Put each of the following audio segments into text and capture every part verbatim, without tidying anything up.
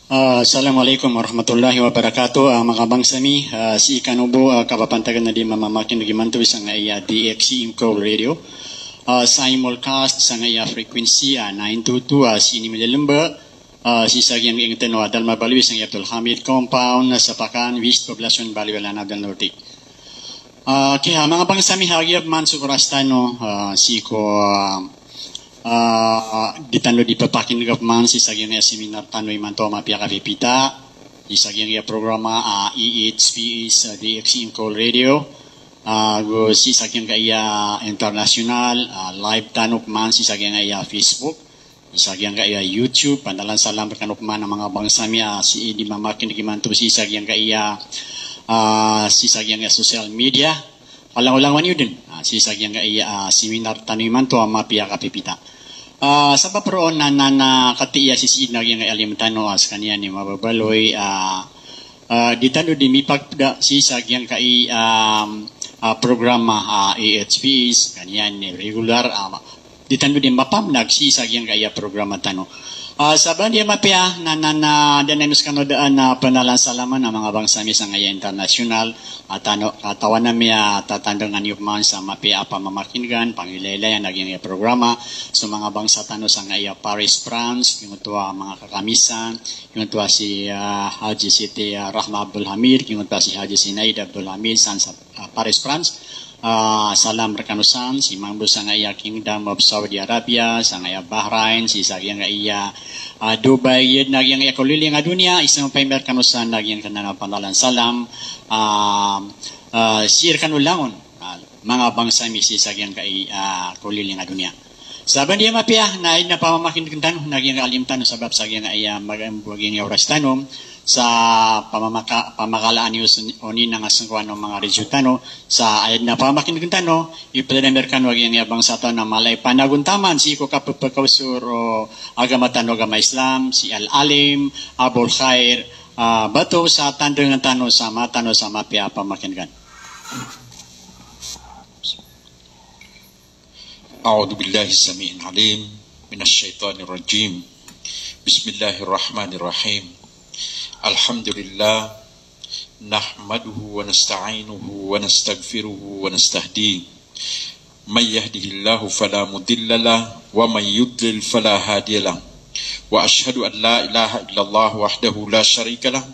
Ah, Assalamualaikum warahmatullahi wabarakatuh. Ah, manga bangsa mi, ah, sii kano bo, ah, kapapantagan a di mamakineg imanto sangkaya D X C Imcall Radio. Ah, simulcast sangkaya frequency, ah, nine two two, ah, sii niyan miyalemba, ah, sii sa giyangkai a dalma baloy sangkaya Abdul Hamid Compound, ah, Sapakan West Poblacion, Baliwala, Naga del Norte. Ah, okay, ah, manga bangsa mi, hagiya pman so oras tano, ah, sii ko, ah, ah, di tano di papakinega pman sii sa giyangkai a seminar tano imanto a mapiya a kapipita, sii sa giyangkai a programa, ah, E H P S, ah, D X Imcall Radio, ah, ago sii sa giyangkai a international, ah, live tano pman sii sa giyangkai a Facebook, sii sa giyangkai a YouTube. Pandalan salam rekano pman a manga bangsa mi a sii di mamakineg imanto sii sa giyangkai a, ah, sii sa giyangkai a social media. Palangolangon iyo den, ah, sii sa giyangkai a, ah, seminar tano imanto a mapiya a kapipita. Ah, sabap roo na, na, na katii a sisii na giyangkai a alim tano, ah, sekaniyan i mababaloy, ah, ah, di tano di mipagda sii sa giyangkai a, ah, programa, ah, E H P S, sekaniyan i regular, ah, di tano di mapamnag sii sa giyangkai a programa tano. Ah, sabaad iyan mapiya na, na, na, da na imis kano daan a pandalan salam a manga bangsa mi sangkaya international, ah, tano, ah, katawan ami a tatandengan iyo pman sa mapiya a pamamakinegan, pangilaylayan a giyangkai a programa, so manga bangsa tano sangkaya Paris, France, giyoto a manga kakamisan, giyoto a si, ah, Haji Siti, ah, Rahma Abdul Hamid, giyoto a si Haji Sinaid Abdul Hamid, san sa ah, Paris, France. Ah, salam rekano san, sii mambo sangkaya Kingdom of Saudi Arabia, sangkaya Bahrain, sii sa giyangkai a, ah, Dubai, giya na giyangkai a koliling a doniya, isa mapaimbal rekano san na giyangkanan a pandalan salam, ah, ah, sii rekano langon, ah, manga bangsa mi sii sa giyangkai a, ah, koliling a doniya. Sabaad iyan mapiya, na aya pamamakinegen tano, na giyangkai a alim tano, sabap sa giyangkai a, ah, magambo a giyangkai a oras tano, sa pamamaka-, pamakalaan iyo sen-, oni na nga sengkoan o manga radyo tano, sa aya den a pamamakinegen tano, ipedadan ami rekano a giyangkai a bangsa tano a mala i panagontaman sii ko kapepekaosor o agama tano a agama Islam, si Al-Alim Abul Khair, ah, Bato, sa tandengan tano, sa mataan tano sa mapiya a pamamakinegan. أعوذ بالله السميع العليم من الشيطان الرجيم. بسم الله الرحمن الرحيم. الحمد لله، نحمده ونستعينه ونستغفره ونستهديه. من يهده الله فلا مضل له، ومن يضلل فلا هادي له. وأشهد أن لا إله إلا الله وحده لا شريك له،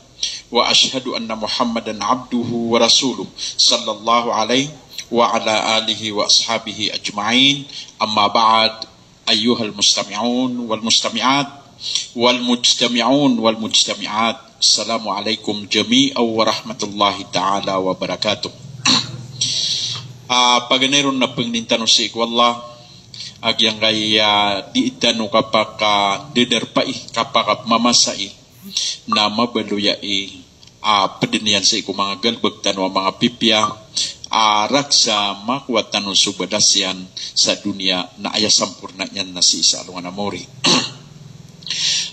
وأشهد أن محمدا عبده ورسوله، صلى الله عليه وعلى آله وأصحابه أجمعين. أما بعد، أيها المستمعون والمستمعات، والمجتمعون والمجتمعات، السلام عليكم جميعا ورحمة الله تعالى وبركاته. Ah, paganay ron na pangnin tano sii ko Allah a giyangkaya, ah, di tano kapakadedarpai, kapakapamamasai, na mabaloy ai, ah, ped iyan sii ko manga galebek tano a manga pipiya, ah, rakes a makowa tano so balas iyan sa doniya, na aya samporna iyan na sii sa alongan a maori.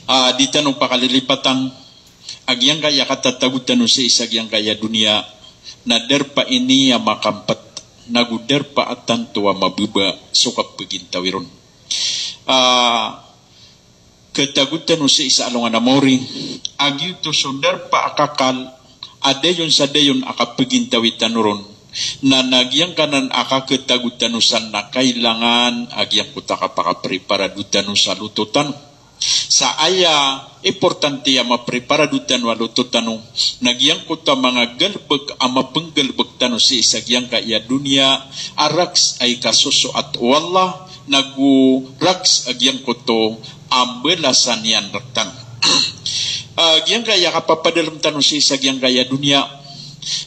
Ah, di tano pakalilipatan a giyangkaya katatago tano sii sa giyangkaya doniya, na darpa ini a makampet, nago darpa a tanto a mababa so kapagintawi ron. Ah, katago tano sii sa alongan a maori, a giyoto so darpa a kakal a dayon sa dayon a kapagintawi tano ron, na, na giyangkanan a kakatago tano san na kailangan a giyangkoto a kapakapreparado tano sa loto tano. Sa aya importante a mapreparado tano a loto tano, na giyangkoto a manga galebek a mapenggalebek tano sii sa giyangkaya doniya a rakes a ikasosoat o Allah, nago rakes a giyangkoto a mbalasan iyan rektano. Ah, giyangkaya kapapadalem tano sii sa giyangkaya doniya,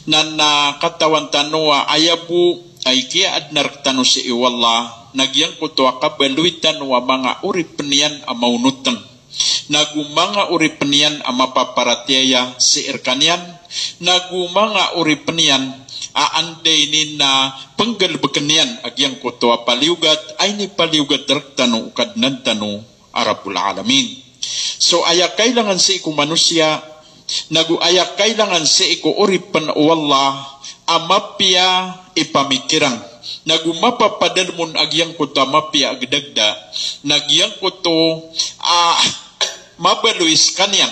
na, na katawan tano a aya bo a ikiyaadna rektano sii o Allah, na giyangkoto a kabaloy tano a manga oripen iyan a maonoteng, nago manga oripen iyan a mapaparatiyaya sii rekaniyan, nago manga oripen iyan a anda ini na penggalebeken iyan a giyangkoto a paliyogat a inipaliyogat rektano o Kadnan tano a Rabbul Alamin. So aya kailangan sii ko manosiya, nago aya kailangan sii ko oripen o Allah a mapiya i pamikiran, na go mapapadalem on a giyangkoto a mapiya a gedagda, na giyangkoto a mabaloy sekaniyan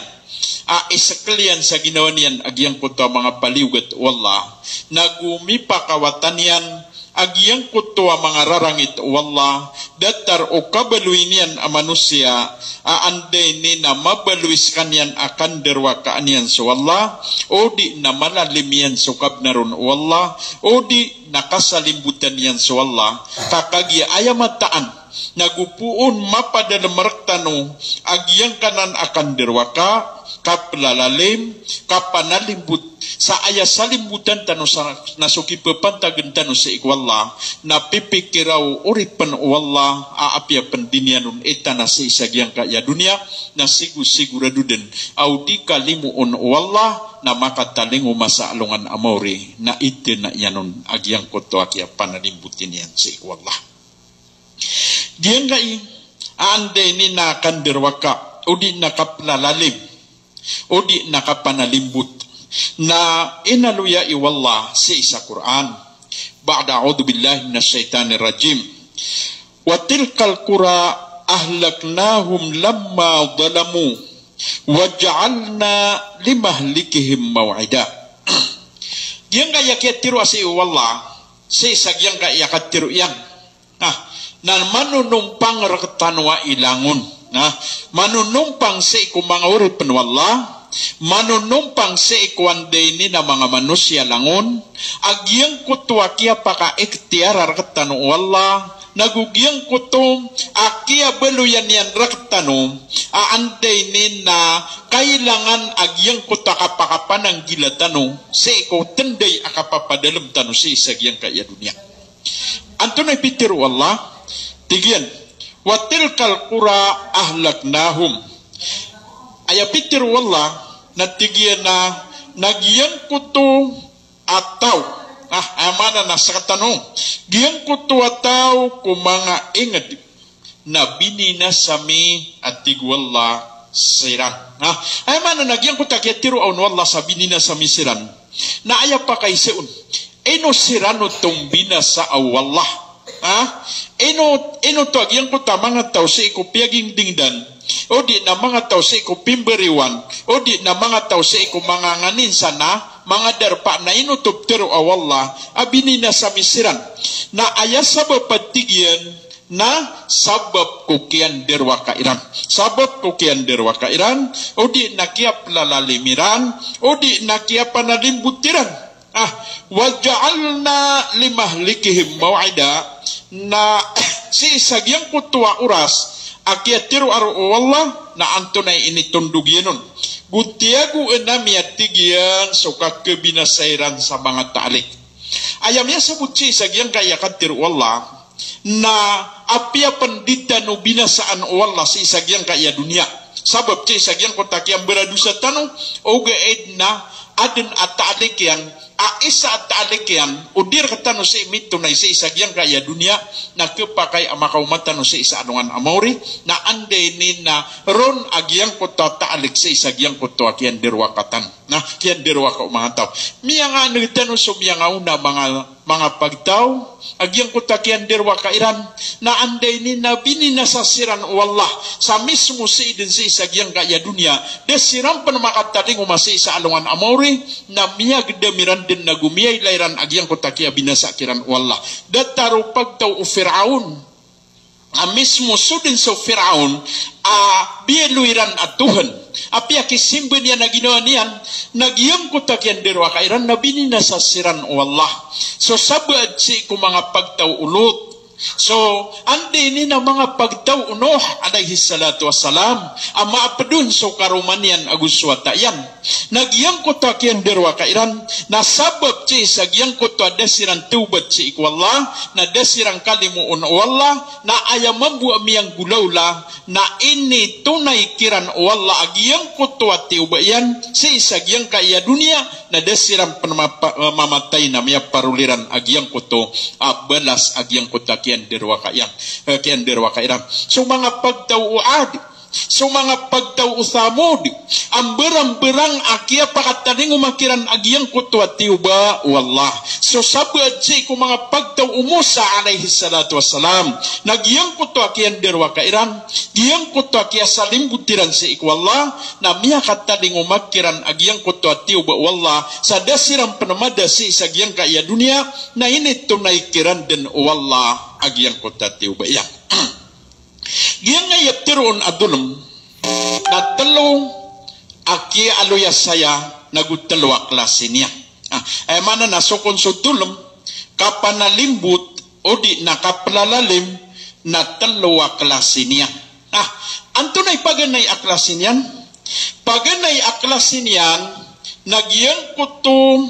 a isekel iyan sa ginawa niyan a giyangkoto a manga paliyogat o Allah, na go mipakawatan iyan a giyangkoto a manga rarangit o Allah, datar o kabaloy niyan a manosiya, a anday ini na mabaloy sekaniyan a kandarowaka niyan so Allah, odi na malalim iyan so kabnar on o Allah, odi na kasalimbotan iyan so Allah, ka kagiya aya mataan, na go poon mapadalem rektano a giyangkanan a kandarowaka, kaplalalim, kapanalimbot, sa aya salimbotan tano sa, na so kipepantagen tano sii ko Allah, na pipikira o oripen o Allah a apiya pen di niyan on itana sii sa giyangkaya doniya, na sigo-sigorado den a o di kalimoon o Allah, na makatalingoma sa alongan a maori, na itena iyan on a giyangkoto a kiyapanalimboti niyan sii ko Allah. Giyangkai a anday ini na kandarowaka, odi na kaplalalim, odi na kapanalimbot, na inaloya i Allah sii sa Qur'an. Ba'da a'udhu billahi minash shaitanir rajim. Wa tilkal qura ahlaknahum lamma zalamu wa ja'alna limahlikihim maw'ida. Giyangkaya kiyatero a sii o Allah, sii sa giyangkaya katero iyan. Na, na manonompang rektano a i langon. Na, manonompang sii ko manga oripen o Allah, manonompang sii ko anday ini na manga manosiya langon, a giyangkoto a kiyapakaikhtiyara rektano o Allah, na go giyangkoto a kiyabaloyan iyan rektano, a anday ini na kailangan a giyangkoto a kapakapananggila tano, sii ko tenday a kapapadalem tano sii sa giyangkaya doniya. Antonaa i pitero o Allah, tig iyan, "Wa tilkal qura ahlaknahum." Aya pitero o Allah, na tig iyan a, na giyangkoto a taw. Ah, aya maana na sekatano. Giyangkoto a taw ko manga inged na bininasa mi, a tig o Allah, siran. Ah, aya maana na giyangkoto a kiyatero on o Allah sa bininasa mi siran, na aya pakaiza on, ino siran oto mbinasa o Allah? Ha? Ino, ino oto a giyangkoto a manga taw sii ko piyagingdingdan, odi na manga taw sii ko pimberiwan, odi na manga taw sii ko manga nganin sana, manga darpa, na ino oto ptero o Allah a bininasa mi siran? Na aya sabap a tig iyan, na sabap ko kiyandarowaka iran. Sabap ko kiyandarowaka iran, odi na kiyaplalalim iran, odi na kiyapanalimbot iran. Ah, "Wa ja'alna limahlikihim maw'ida." Na sii sa giyangkoto a oras a kiyatero aro o Allah, na antonaa i initondog iyan on? Go tiyagoen ami, a tig iyan, so kakhabinasa iran sa manga taalik. Aya miyasabot sii sa giyangkaya katero o Allah, na apiya pen di tano binasaan o Allah sii sa giyangkaya doniya. Sabap sii sa giyangkoto a kiyambaradosa tano, ogaid na aden a taalik iyan, a isa a taalik iyan, o di rektano sii mitonay sii sa giyangkaya doniya, na khapakay a makaoma tano sii sa alongan a maori, na anday ini na ron a giyangkoto a taalik sii sa giyangkoto a kiyandarowaka tano. Na, kiyandarowaka o manga taw. Miyanganeg tano so miyangaona manga, manga pagtaw a giyangkoto a kiyandarowaka iran, na anday ini na bininasa siran o Allah sa mismo sii den sii sa giyangkaya doniya, da siran pen makatalingoma sii sa alongan a maori, na miyagedam iran den na go miyailay iran a giyangkoto a kiyabinasa kiran o Allah. Datar o pagtaw o Firaun, a mismo so den so Firaun a biyaloy iran a Tuhan, apiya kisimba niyan a ginawa niyan, na giyangkoto a kiyandarowaka iran na bininasa siran o Allah. So sabaad sii ko manga pagtaw o Lut. So anday ini na manga pagtaw o Nuh alayhis salatu wassalam, a maaped on so karoma niyan ago so wata iyan. Na giyangkoto a kiyandarowaka iran, na sabap sii sa giyangkoto a da siran tawbat sii ko Allah, na da siran kalimoon o Allah, na aya mambo a miyanggolawla, na initonay kiran o Allah a giyangkoto a tiyawbat iyan sii sa giyangkaya doniya, na da siran pen mapa-, mamatay na miyaparol iran a giyangkoto a balas a giyangkoto a kiyandarowaka iyan, eh, kiyandarowaka iran. So manga pagtaw o Ad, So manga pagtaw o Thamud a mberang-berang a kiyapakatalingoma kiran a giyangkoto a tiyoba o Allah. So sabaad sii ko manga pagtaw o Musa alayhis salatu wassalam na giyangkoto a kiyandarowaka iran, giyangkoto a kiyasalimbot iran sii ko Allah, na miyakatalingoma kiran a giyangkoto a tiyoba o Allah, sa da siran pen mada sii sa giyangkaya doniya, na initonay kiran den o Allah a giyangkoto a tiyoba iyan. Giyangkaya teroon a dolem na telo a kiyaaloy a saya nago telo a klasi niyan. Ah, aya maana na so kon so dolem, kapanalimbot, odi na kaplalalim, na telo a klasi niyan. Ah, antonaa i paganay a klasi niyan? Paganay a klasi niyan na giyangkoto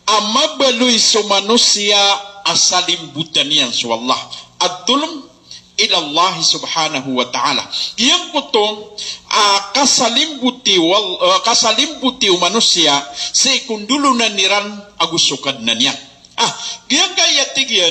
a mabaloy so manosiya a salimbotan iyan so Allah. Ad-dulm ila Allah subhanahu wa ta'ala. Giyangkoto a kasalimboti wal-, a kasalimboti o manosiya sii ko ndolonan iran ago so Kadnan iyan. Ah, giyangkaya tig iyan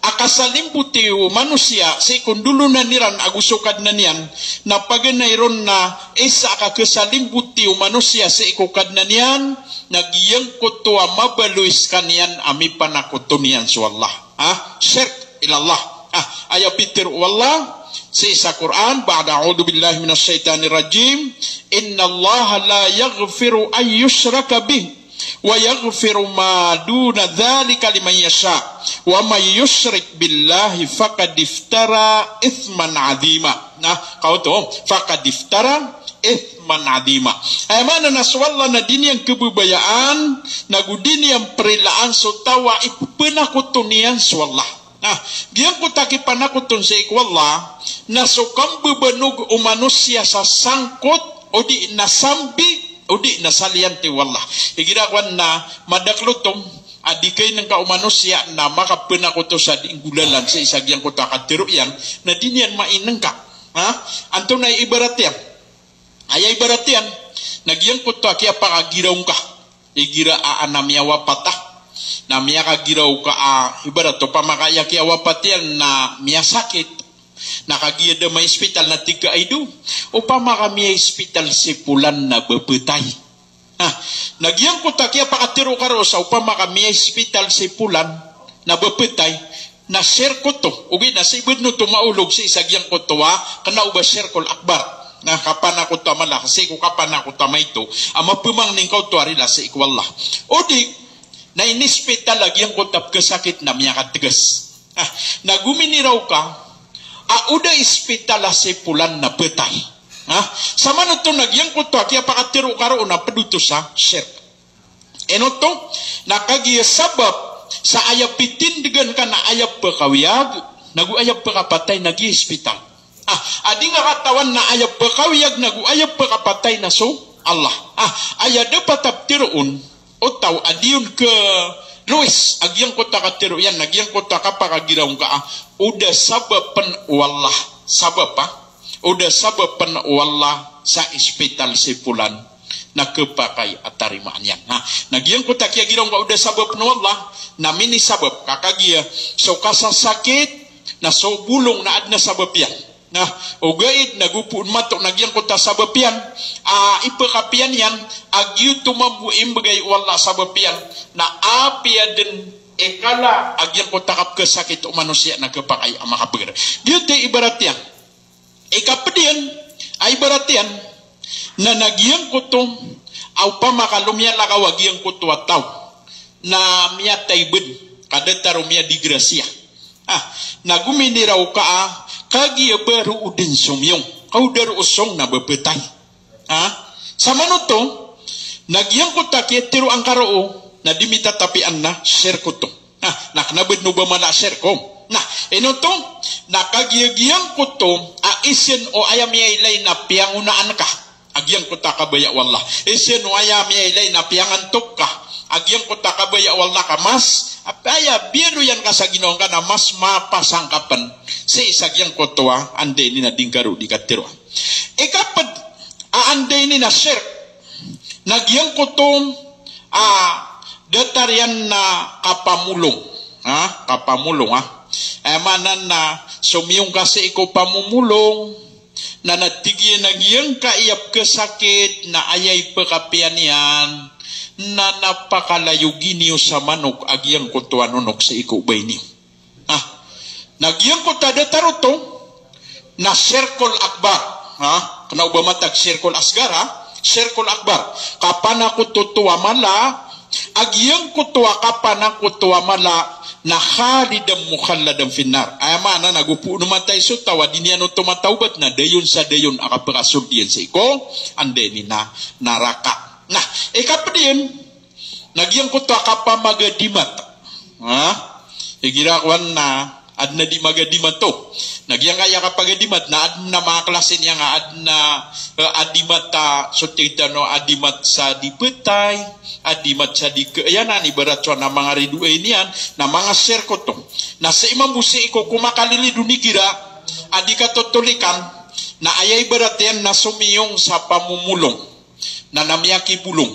a kasalimboti o manosiya sii ko ndolonan iran ago so Kadnan iyan, na paganay ron na isa a kakesalimboti o manosiya sii ko Kadnan iyan, na giyangkoto a mabaloy sekaniyan a mipanakoto niyan so Allah. Ah, shirk ila Allah. Ah, aya pitero o Allah sii sa Qur'an, ba'da a'udhu billahi minash shaitanir rajim, "Innallaha la yaghfiru an yushraka bih, wa yaghfiru ma duna dhalika liman yasha, wa man yushrik billahi faqad iftara ithman adhima." Na, kaoto, "Faqad iftara ithman adhima." Aya maana na so Allah na di niyan kebabayaan, nago di niyan perilaan so taw a ipepenakoto niyan so Allah. Na, giyangkoto a kipanakoton sii ko Allah, na so kambebanog o manosiya sa sangkot, odi na sambi, odi na saliyanti o Allah. Igira kowan na madakel oto a di kainengka o manosiya na makapenakoto sa di nggolalan sii sa giyangkoto a katero iyan, na di niyan mainengka. Ha? Antonaa i ibarat iyan? Aya ibarat iyan na giyangkoto a kiyapakagiraw ngka. Igira a, a na miyawapat a, na miyakagiraw ka a, ibarat opama ka aya kiyawapat iyan na miyasakit. Na kagiya da maispital na tig ka, "Ay do, opama ka miyaispital si Polan na bepetay." Ah, na giyangkoto a kiyapakatero ka roo sa opama ka miyaispital si Polan na bepetay, na shirk oto, ogaid na sii bo den oto maolog sii sa giyangkoto a kena o ba shirkul akbar. Na kapanakoto a mala, sii ko kapanakoto a maito a mapemangni ngka oto a rila sii ko Allah. Odi na inispital a giyangkoto a pekesakit na miyakategas. Ah, na gominiraw ka a o da ispitala si Polan na petay. Ah, samanoto na giyangkoto a kiyapakatero ka roo na ped oto sa shirk. Ino oto, na kagiya sabap sa aya pitindegan ka na aya pekawiyag, nago aya pekapatay na giya ispital. Ah, a di ngka katawan na aya pekawiyag nago aya pekapatay na so Allah. Ah, aya dapat a peteroon o taw a di on kelowis a giyangkoto a katero iyan, na giyangkoto a kapakagiraw ngka a o da sabapen o Allah. Sabap a, o da sabapen o Allah sa ispital si Polan na kepakay a tarimaan iyan. Ha, na giyangkoto a kiyagiraw ngka o da sabapen o Allah, na minisabap ka kagiya so kasasakit na so bolong na aden a sabap iyan. Na ogaid na gopoon mato na giyangkoto a sabap iyan a ipekapiya niyan a giyoto mambo imbegay o Allah a sabap iyan, na apiya den ikala a giyangkoto a kapekesakit o manosiya na kepakay a makapeger. Giyoto i ibarat iyan. Ikaped iyan a ibarat iyan na, na giyangkoto a opama ka lomiyalakaw a giyangkoto a taw na miyatay ben, ka datar o miyadigrasiya. Ah, na gominiraw ka a kagiya ba roo den somiyong, ka o da roo song na bepetay. Ha? Samanoto na giyangkoto a kiyatero angka roo na di mitatapian na shirk oto. Na, na kena bo den o ba mala a shirk o. Na, ino oto, na kagiya giyangkoto a isen o aya miyailay na piyangonaan ka a giyangkoto a kabaya o Allah. Isen o aya miyailay na piyangantok ka a giyangkoto a kabaya o Allah ka mas, apiya aya biyaloyan ka sa ginawa ngka na mas mapasang ka pen sii sa giyangkoto a anda ini na di ngka roo di kateroa. Ikaped a anda ini na shirk na giyangkoto a datar iyan na kapamolong. Ha? Kapamolong, ha? Aya maana na somiyong ka sii ko pamomolong, Na na tig iyan a giyangkaya pkhasakit na aya i pkhapiya niyan na na pakalayogi niyo sa manok a giyangkoto a nonok sii ko babay niyo. Ah, na giyangkoto a datar oto na shirkul akbar. Ha? Kna o ba matag shirkul asgar, ha? Shirkul akbar. Kapanakoto a mala, a giyangkoto a kapanakoto a mala na khalidan mukhalladan finnar. Aya maana na go pn o matay so taw a di niyan oto matawbat na dayon sa dayon a kapakasold iyan sii ko anda ini na naraka. Na ikapd iyan na giyangkoto a kapamagadimat. Ha? Igira kowan na adn a di magadimat oto. Na giyangkaya kapagadimat na adn a manga klasi niyan nga adn a, eh, adimat a, so tig tano, adimat sa di phatay, adimat sa di ke-, aya nan ibarat so na manga ridoay niyan, na manga shirk oto. Na sii mambo sii ko komakalilid o nigira a di katotolikan, na aya ibarat iyan na somiyong sa pamomolong. Na na miyakibolong.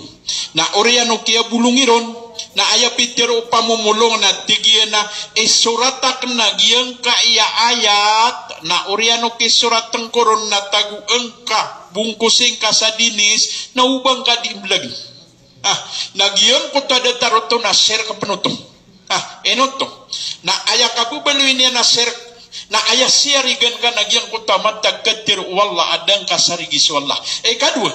Na oriyan o kiyabolongi ron, na aya pitharo o pamomolong na tig iyan a isorat akn a giyangkaya ayat, na oriyan o kisorat ngka ron na tago ngka, bongkosi ngka sa dinis, na o ba ngka di mblagi. Ah, na giyangkoto a datar oto na shirk pn oto. Ah, ino oto. Na aya kababaloy niyan na shirk, na aya siyarigan ka na giyangkoto a matag katharo o Allah a da ngka sarigi so Allah. Ikadowa,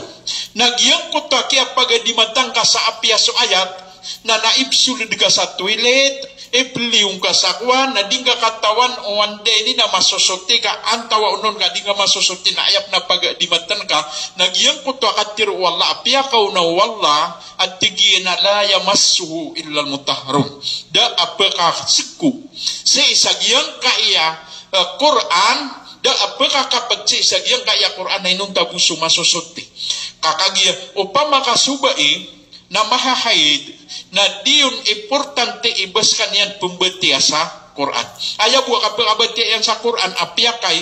na giyangkoto a kiyapagadimatan ka sa apiya so ayat, na na ipsold ka sa toilet, ipliyo ngka sa kowan, na di ngka katawan o anda ini na masosoti ka, antawaa onon ka di ngka masosoti na aya pn a pagadimatan ka, na giyangkoto a katharo o Allah a piyakaona o Allah, a tig iyan a la yamassuhu illal mutahharun. Da a pkhasgko sii sa giyangkaya, eh, Qur'an, da a pkhakapd sii sa giyangkaya Qur'an na inonta bo so masosoti. Ka kagiya opama ka so bai na mahahaid, na di on importante i ba skaniyan pmbatiya sa Qur'an. Aya bo a kapkabatiya iyan sa Qur'an a piyakay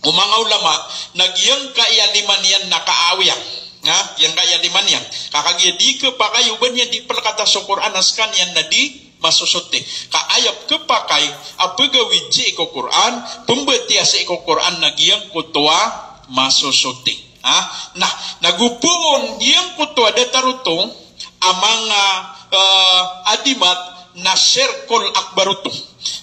o manga ulama na giyangkaya lima niyan na kaawiya. Na giyangkaya lima niyan. Ka kagiya di khapakay o ba niyan di plkata so Qur'an a skaniyan na di masosoti. Ka aya khapakay a pgawid sii ko Qur'an, pmbatiya sii ko Qur'an na giyangkoto a masosoti. Ha? Na, na go pn giyangkoto a datar oto a manga, eh, adimat na shirkul akbar oto.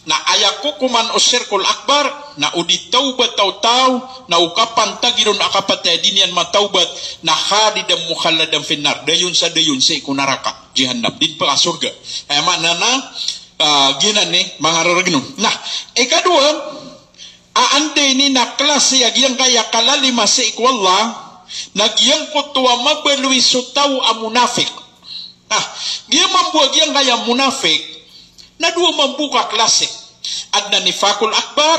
Na aya kokoman o shirkul akbar, na o di tawbat o taw, na o kapantagi ron a kapatay a di niyan matawbat, na khalidan mukhalladan finnar. Dayon sa dayon sii ko naraka jahannam. Di pkasorga. Aya maana na, ah, giyanan i manga raragn on. Na ikadowa, a anda ini na klasi a giyangkaya kalalima sii ko Allah, na giyangkoto a mabaloy so taw a monafik. Ah, giya mambo a giyangkaya monafik, na dowa mambo ka klasi. Adn a nifaqul akbar,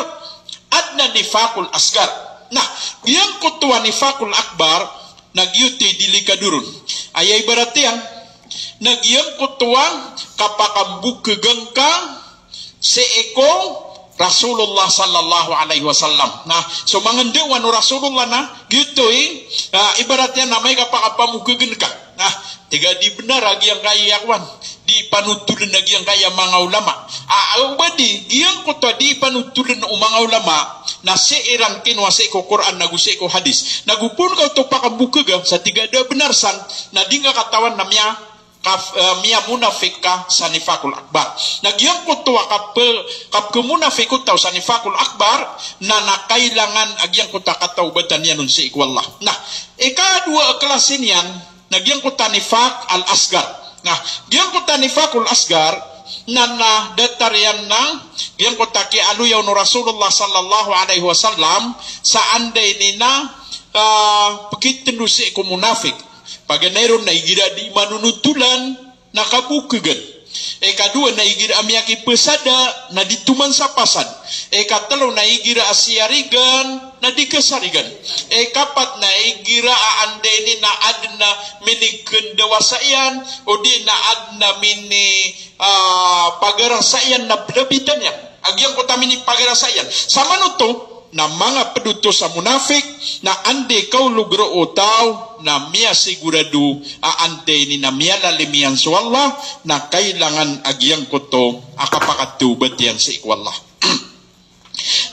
adn a nifaqul asgar. Na giyangkoto a nifaqul akbar, na giyoto i delikado ron. Aya ibarat iyan, na giyangkoto a kapakambokhagan ka sii ko Rasulullah sallallahu alaihi wasallam. Na so manga ndawan o Rasulullah na giyoto i, ah, ibarat iyan na amay ka pakapamokhagan ka. Na tig a di bnar a giyangkaya kowan, di panotolen a giyangkaya manga ulama. Ah, o ba di, giyangkoto a di panotolen o manga ulama na sii ran kinowa sii ko Qur'an ago sii ko hadis. Na go pn ka oto pakambokhaga sa tig a da bnar san, na di ngka katawan na miya kaf-, eh, miyamonafik ka sa nifaqul akbar. Na giyangkoto a kap-, kapkhamonafik o taw sa nifaqul akbar, na, na kailangan a giyangkoto a katawbatan iyan on sii ko Allah. Na ikadowa a klasi niyan, na giyangkoto a nifaq al asgar. Na giyangkoto a nifaqul asgar, na, na datar iyan na giyangkoto a kiyaaloya on o Rasulullah sallallahu alaihi wasallam sa anda ini na, ah, pkitndo sii ko monafik. Paganay ron na igira di manonotolan na kabokhagan. Ikadowa na igira a miyakipasada na di toman sa pasad. Ikatlo na igira a siyarigan na di kasarigan. Ikapat na igira a anda ini na adn a minikhndawasa iyan, odi na adn a mini, ah, pagarasa iyan na plabitan iyan. A giyangkoto a minipagarasa iyan. Samanoto, na manga pd oto sa monafik, na anda i kaolog roo o taw, na miyasigorado a anda ini na miyalalim iyan so Allah, na kailangan a giyangkoto a kapakatawbat iyan sii ko Allah.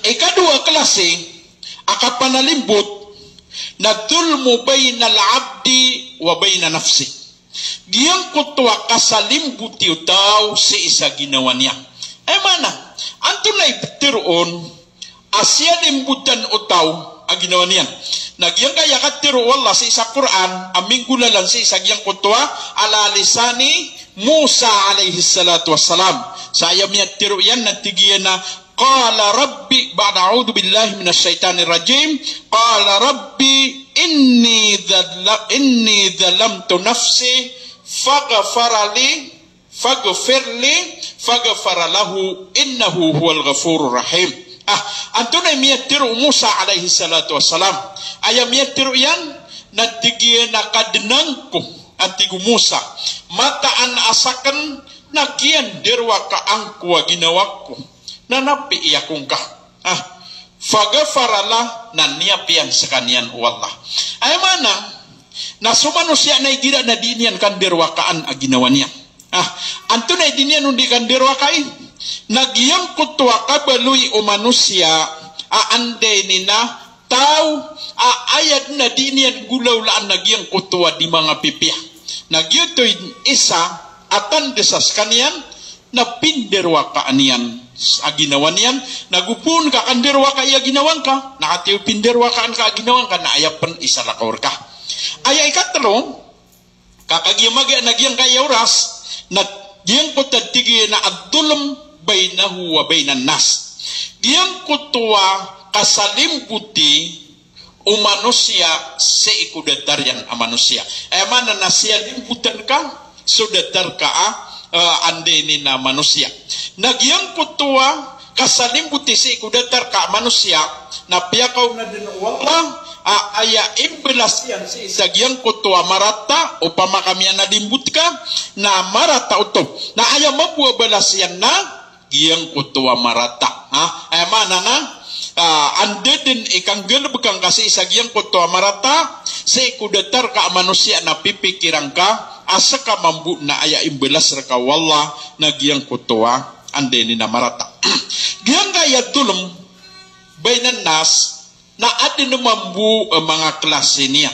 Ikadowa a klasi a Kapanalimbot na dhulmu bainal abdi wa baina nafsi. Giyangkoto a kasalimboti o taw sii sa ginawa niyan. Aya maana, antonaa i ptharoon a siyalimbotan o taw a ginawa niyan? Na giyangkaya katharo o Allah sii sa Qur'an a minggolalan sii sa giyangkoto a ala lisani Musa alayhis salatu wassalam. Sa aya miyatharo iyan na tig iyan a Qala Rabbi, ba'da a'udhu billahi minash shaitanir rajim. Qala Rabbi inni dhalla-, inni dhalamtu nafsi faghfir li, faghfir li, faghfara lahu innahu huwal ghafurur rahim. Ah, antonaa i miyatharo o Musa alayhis salatu wassalam? Aya miyatharo iyan na tig iyan a Kadnan ko, a tig o Musa, mataan a sakn na kiyandarowaka angko a ginawa ko. Na napiya ko ngka. Ah, faghfara lah, na niyapiya skaniyan o Allah. Aya maana, na so manosiya na igira na di niyan kandarowakaan a ginawa niyan. Ah, antonaa i di niyan on di kandarowakai? Na giyangkoto a kabaloy o manosiya a anday niyan a taw a aya dn a di niyan golawlaan na giyangkoto a di manga pipiya. Na giyoto i isa a tanda sa skaniyan na pindarowakaan iyan a ginawa niyan, na go poon ka kandarowakai a ginawa ngka, na katii o pindarowakaan ka a ginawa ngka, na aya pn i salakaw rka. Aya ikatlo, ka kagiya magaan a giyangkaya oras, na giyangkoto a tig iyan a adh-dhulm bainahu wa bainan nas. Giyangkoto a kasalimboti o manosiya sii ko datar iyan a manosiya. Aya maana na siyalimbotan ka so datar ka a, eh, anday niyan a manosiya. Na giyangkoto a kasalimboti sii ko datar ka a manosiya, na piyakaona dn o Allah a aya imbalas iyan sii sa giyangkoto a marata, opama ka miyanalimbot ka, na marata oto. Na aya mambo a balas iyan na giyangkoto a marata. Ha? Aya maana na, ah, anda dn i kanggalbka ngka sii sa giyangkoto a marata, sii ko datar ka a manosiya na pipikiran ka a ska mambo na aya imbalas rka o Allah na giyangkoto a anday niyan a marata. Giyangkaya dhulm bainan nas, na adn mambo a manga klasi niyan.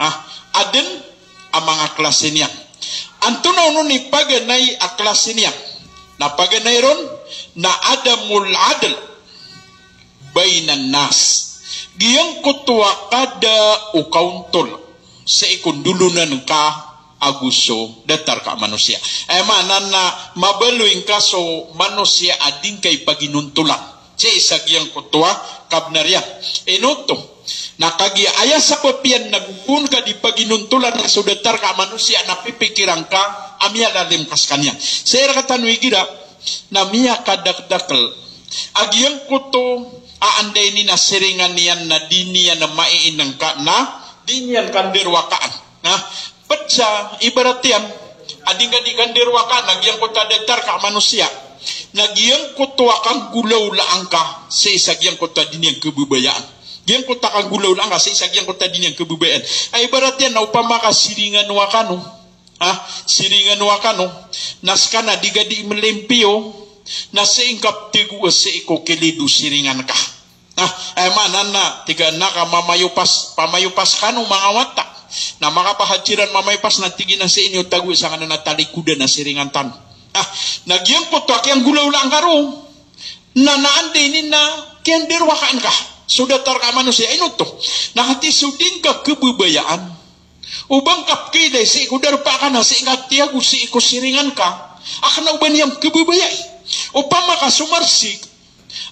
Ha? Adn a manga klasi niyan. Antonaa onon i paganay a klasi niyan? Na paganay ron na adamul adl bainan nas. Giyangkoto a kada o kaontol sii ko ndolonan ka ago so datar ka a manosiya. Aya maana na mabaloy ngka so manosiya a di ngka ipaginontolan sii sa giyangkoto a kabnar iyan. Ino oto? Na kagiya aya sabap iyan na go poon ka di paginontolan so datar ka a manosiya na pipikiran ka a miyalalim ka skaniyan. Sii rktano igira na miyakadakdakl a giyangkoto a anday niyan a siringan iyan na di niyan a maiinngka na di niyan kandarowakaan. Na pd sa ibarat iyan a di ngka di kandarowakaan a giyangkoto a datar ka a manosiya, na giyangkoto a kanggolawlaan ka sii sa giyangkoto a di niyan khababayaan. Giyangkoto a kanggolawlaan ka sii sa giyangkoto a di niyan khababayaan. A ibarat iyan na opama ka siringan o akano. Ha? Siringan o akano. Na ska na di ka di mlimpiyo. Na sii ngka pthagoa sii ko kilid o siringan ka. Ah, aya maana na, tig iyan a ka mamayopas, pamayopas kano manga wata. Na makapahad siran mamayopas na tig iyan a sii niyo tagoa sangkanan a talikodan a siringan tano. Ah, na giyangkoto a kiyanggolawlaan ka roo. Na, na anday niyan a kiyandarowakaan ka so datar ka a manosiya, ino oto? Na katii so di ngka khababayaan o ba ngka pkhailay sii ko darpa ka na sii ngka tiyago sii ko siringan ka a kna o ba niyan khababayai. Opama ka so marsik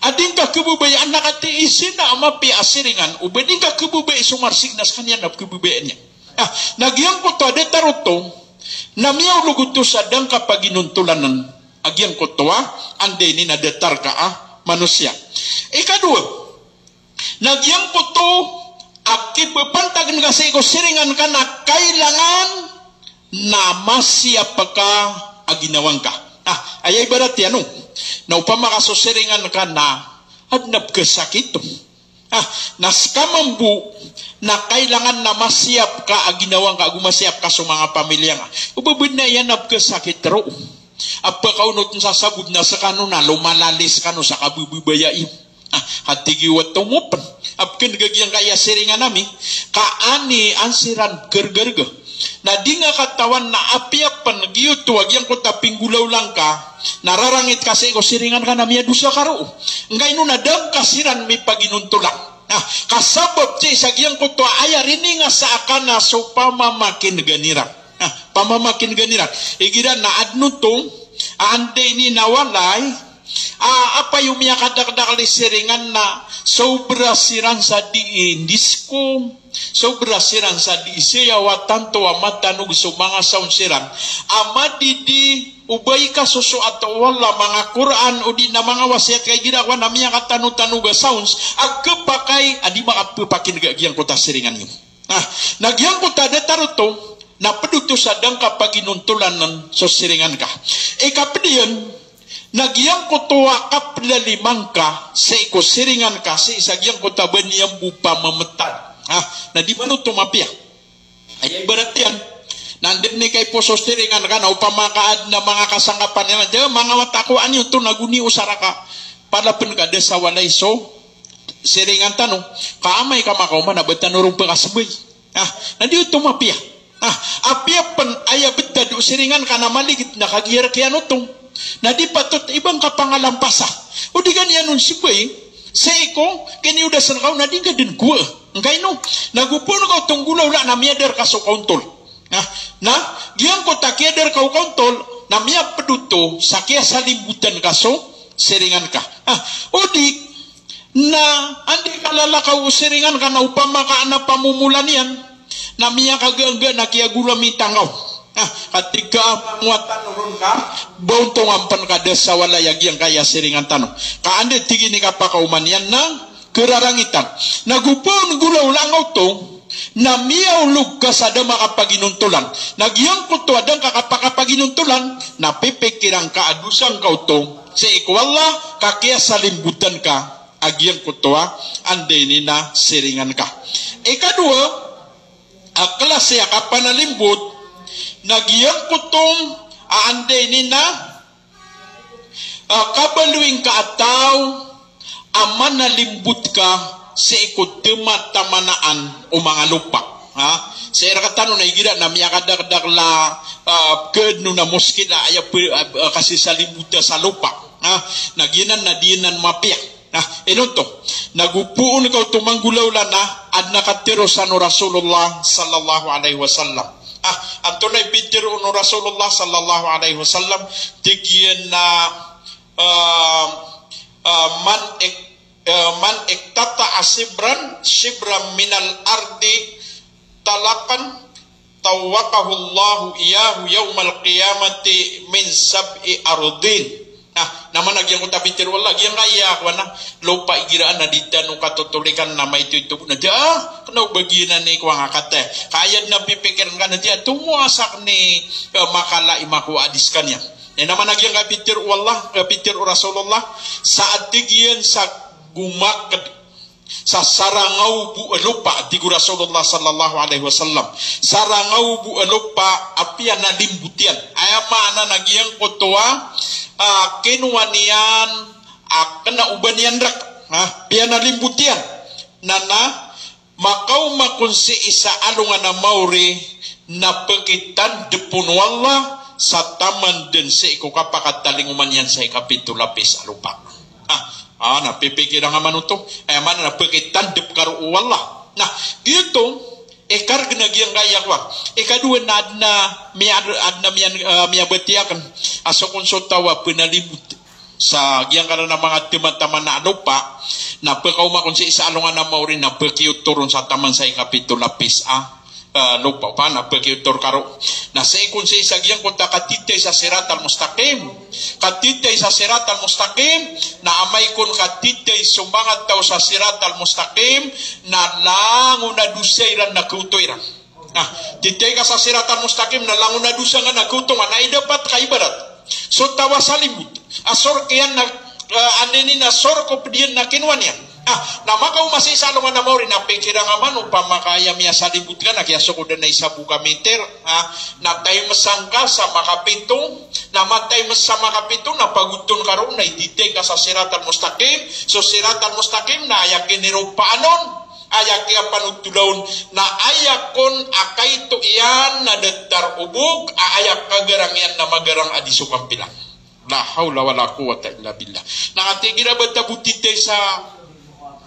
a di ngka khababayaan na katii sii na a mapiya a siringan, o ba di ngka khababayai so marsik na skaniyan a pkhababayaan iyan. Ah, na giyangkoto a datar oto na miyaolog oto sa da ngka paginontolanan a giyangkoto a anday niyan a datar ka a manosiya. Ikadowa, na giyangkoto a kipapantagn ka sii ko siringan ka na kailangan na masiyap ka a ginawa ngka. Ah, aya ibarat iyan o. Na opama ka so siringan ka na adn a pkhasakit o. Ah, na ska mambo na kailangan na masiyap ka a ginawa ngka ago masiyap ka so manga pamilya ngka. O ba bnar iyan a pkhasakit roo a pkaonot sa sabot na skano na lomalalis kano sa kababayai. Ah, a tig iyo a tomo pn. a pkn'g a giyangkaya siringan ami, ka an i an siran pkhargarga. Na di nga katawan na apiya pn giyoto a giyangkoto a pinggolawla ngka, na rarangit ka sii ko siringan ka na miyadosa ka roo. Ngkaino na da ngka siran mipaginontolan. Na, ka sabap sii sa giyangkoto a aya rininga sa aka na so pamamakin'gan iran. Na, pamamakin'gan iran. Igira na adn oto, a anda ini na walay, a, apiya miyakadakdakl i siringan na sobra siran sa dii ndisko, sobra siran sa dii sayaw a tanto a matanog so manga sounds iran. A madidi o ba ikasosoat o Allah manga Qur'an odi na manga wasiyat ka igira kowan a miyakatanotanog a sounds a khapakay a di makaphapakin'g a giyangkoto a siringan iyo. Na, na giyangkoto a datar oto, na pd oto sa da ngka paginontolan so siringan ka. Ikapd iyan, na giyangkoto a kaplaliman ka sii ko siringan ka, sii sa giyangkoto a ba niyan bo pamamtan. Ha, na di man oto mapiya. Aya ibarat iyan, na anda dn i kaiposo siringan ka na opama ka adn a manga kasangkapan iyan, da manga wata ko ani oto na goni o saraka. Palapn ka da sa walay so siringan tano, ka amay ka makaoma na ba tano ron pkasmbay. Ah, na di oto mapiya. Ah, apiya pn aya btad o siringan ka na maligid na kagiya rk iyan oto, na di patot i ba ngka pangalampasa. O di ka niyan on smbay, sii ko kiniyodasan ka on na di ngka dn gowaa. Ngkaino, na go poon ka oto nggolawla na miyada rka so kaontol. Ah, na giyangkoto a kiyada rka o kaontol, na miyapd oto sa kiyasalimbotan ka so siringan ka. Ah, odi, na anda i kalalakaw o siringan ka na opama ka an a pamomolan iyan, na miyakagaga na kiyagolamitan ka on. Ah, ka tig ka a mawatan ron ka, ba ontongan pn ka da sa walay a giyangkaya siringan tano. Ka anda tig iyan i kapakaoma niyan na kararangitan. Na go poon nggolawla ngka oto, na miyaolog ka sa da makapaginontolan. Na giyangkoto a da ngka kapakapaginontolan, na pipikiran ka a dosa ngka oto sii ko Allah, ka kiyasalimbotan ka a giyangkoto a anda ini na siringan ka. Ikadowa a klasi a kapanalimbot, na giyangkoto a anda ini na, ah, kabaloy ngka a taw a manalimbot ka sii ko tmatamanaan o manga lopa. Ha? Sii rktano na igira na miyakadakdakl a, ah, kdn on a moskil a aya p-, ah, ah, kasisalimbota sa lopa. Ha? Na giyanan na di anan mapiya. Na, inonto, na go poon ka oto manggolawla na adn a katharo san o Rasulullah sallallahu alaihi wasallam. Ah, antonaa i pitharo o Rasulullah sallallahu alaihi wasallam, tig iyan na, ah, ah, man ik-, ah, man iqtata'a shibran, shibran minal ardi talaqan, tawwaqahullahu iyyahu yawmal qiyamati min sab'i ardin. Na, na mana giyangkoto a pitharo o Allah, giyangkaya kowan a lopa igira na di tano katotolikan na maito-ito bo na da, kna o ba giyanan i kowan a kataya. Ka aya dn a pipikirn ka na di a tomo a sakn i, eh, makala i mako a di skaniyan. Na mana giyangkaya pitharo o Allah, eh, pitharo o Rasulullah, sa a tig iyan sa gomakd sa sarangaw bo a lopa, tig o Rasulullah sallallahu alaihi wasallam. Sarangaw bo a lopa a piyanalimbot iyan. Aya maana na giyangkoto a, ah, kinowa niyan a kna o ba niyan rk. Ha, piyanalimbot iyan. Na na, makaoma kon sii sa alongan a maori na pkitandp on o Allah sa taman dn sii ko kapakatalingoma niyan sa ikapito lapis a lopa. Ah, ah, na pipikiran ka man oto. Aya maana na pkitandp ka roo o Allah. Na, giyoto, ikargn a giyangkaya kowan. Ikadowa na adn a miya-, adn a miyan-, ah, miyabatiya akn a so kon so taw a pnalimbot sa giyangkanan a manga tmataman a lopa, na pkaoma kon sii sa alongan a maori na pkiyotor on sa taman sa ikapito lapis a, eh, lopa, opama na pkiyotor ka roo. Na sii kon sii sa giyangkoto a katitay sa Siratal Mustaqim. Katitay sa Siratal Mustaqim, na amay kon katitay so manga taw sa Siratal Mustaqim, na langon a dosa iran na kaoto iran. Na, titay ka sa Siratal Mustaqim na langon a dosa nga na kaoto nga, na aya dapat ka ibarat so taw a salimbot a sork iyan na, eh, anda ini na sork o pd iyan na kinowa niyan. Ah, na makaoma sii sa alongan a maori na pikira ngka man opama ka aya miyasalimbot ka na kiyasokodan a isa bo ka meter, ha? Na times angka sa makapito, na ma-times sa makapito na pagoton ka ron na ititay ka sa Siratal Mustaqim. So Siratal Mustaqim na aya kiniropaan on, aya kiyapanotola on, na aya kon a kaito iyan na datar o bok, a aya kagarang iyan na magarang a di so kampila. La hawla wala quwwata illa billah. Na tig iran a ba ta bo titay sa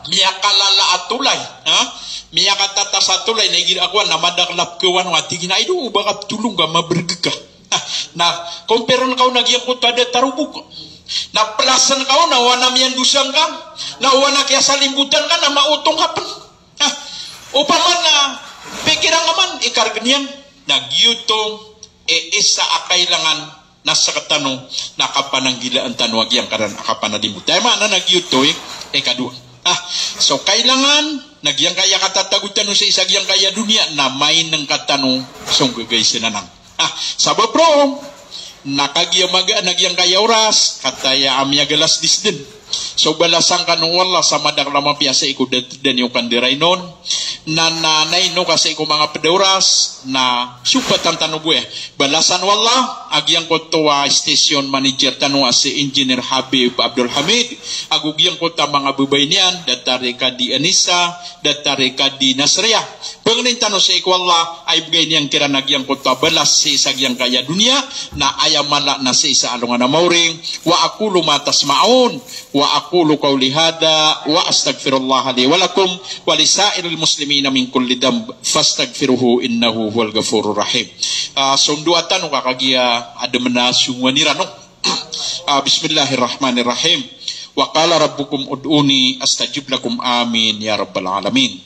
miyakalala a tolay, ha? Miyakatatas a tolay, na igira a kowan na madakel a pekawan, a tig iyan a, "Ay do, o ba ka petolong ka, mabereg ka." Ha, na compare-en ka on a giyangkoto a datar o bok. Na plus-en ka on a owan a miyandosa ngka, na owan a kiyasalimbotan ka, na maotong ka pen. Ha, opama na pikira ngka man i karegen iyan, na giyoto i isa a kailangan na sektano na kapananggilaan tano a giyangkanan a kapanalimbot. Aya maana na giyoto i, ikadowa. Ah, so kailangan na giyangkaya katatago tano sii sa giyangkaya doniya na mainengka tano so nggegaisen anan. Ah, sabap roo na kagiya magaan a giyangkaya oras, kataya a miyagalas disden. So balasan kano o Allah sa madakel a mapiya sii ko da-, da niyo kandirainon. Na, na, na ino ka sii ko manga ped a oras, na sopatan tano bo, eh. Balasan o Allah a giyangkoto a station manager tano a si Engineer Habib Abdul Hamid, ago giyangkoto a manga babay niyan, datar i Kadi Anisa, datar i Kadi Nasriya. Pangnin tano sii ko Allah a ibegay niyan kiran a giyangkoto a balas sii sa giyangkaya doniya, na aya mala na sii sa alongan a maori. Wa aqulu ma tasma'un, wa aqulu qawli hadha, wa astaghfirullaha li wa lakum, wa li sa'iril muslimina min kulli dhanb, fastaghfiruhu innahu huwal ghafurur rahim. Ah, so ndoa tano ka kagiya ademen a songowan iran, no? Ah, bismillahir rahmanir rahim. Wa qala rabbukum ud'uni astajib lakum. Amin ya rabbal alamin.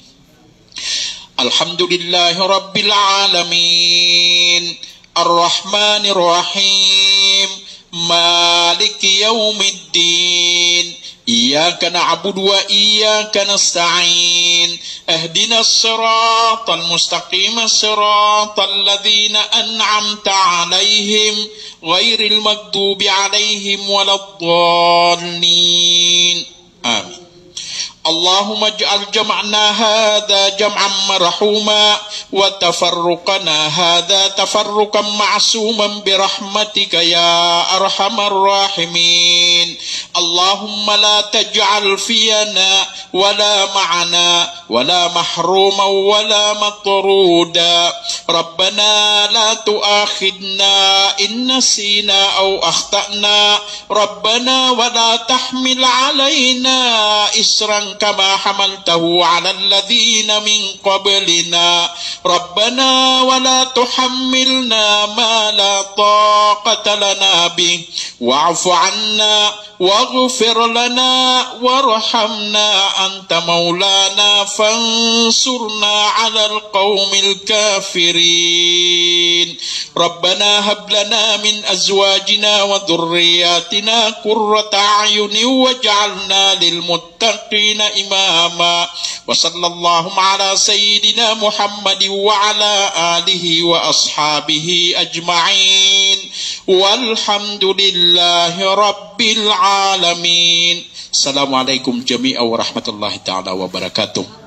Alhamdulillahi rabbil alamin. Arrahmanir rahim. Maliki yawmiddin. Iyyaka na'budu wa iyyaka nasta'in. Ihdinas siratal mustaqim. Siratal ladzina an'amta 'alaihim ghairil maghdubi 'alaihim waladdallin. Amin. Allahumma ij'al jam'ana hadha jam'an marhuma, wa tafarruqana hadha tafarruqan ma'suman bi rahmatika ya arhamar rahimin. Allahumma la taj'al fiyana wa la ma'ana wa la mahruman wa la matruda. Rabbana la tu'akhidna in nasina aw akhta'na. Rabbana wa la tahmil 'alaina isran kama hamaltahu 'alal ladzina min qablina. Rabbana wa la tuhammilna ma la taqata lana bih. Wa'fu 'anna waghfir lana warhamna anta maulana fansurna 'alal qaumil kafirin. Rabbana hab lana min azwajina wa dhurriyyatina qurrata a'yunin waj'alna lil muttaqina imama. Wa sallallahu ala sayyidina Muhammadin wa ala alihi wa ashabihi ajma'in. Walhamdulillahi rabbil alamin. Assalamualaikum jami'an warahmatullahi ta'ala wabarakatuh.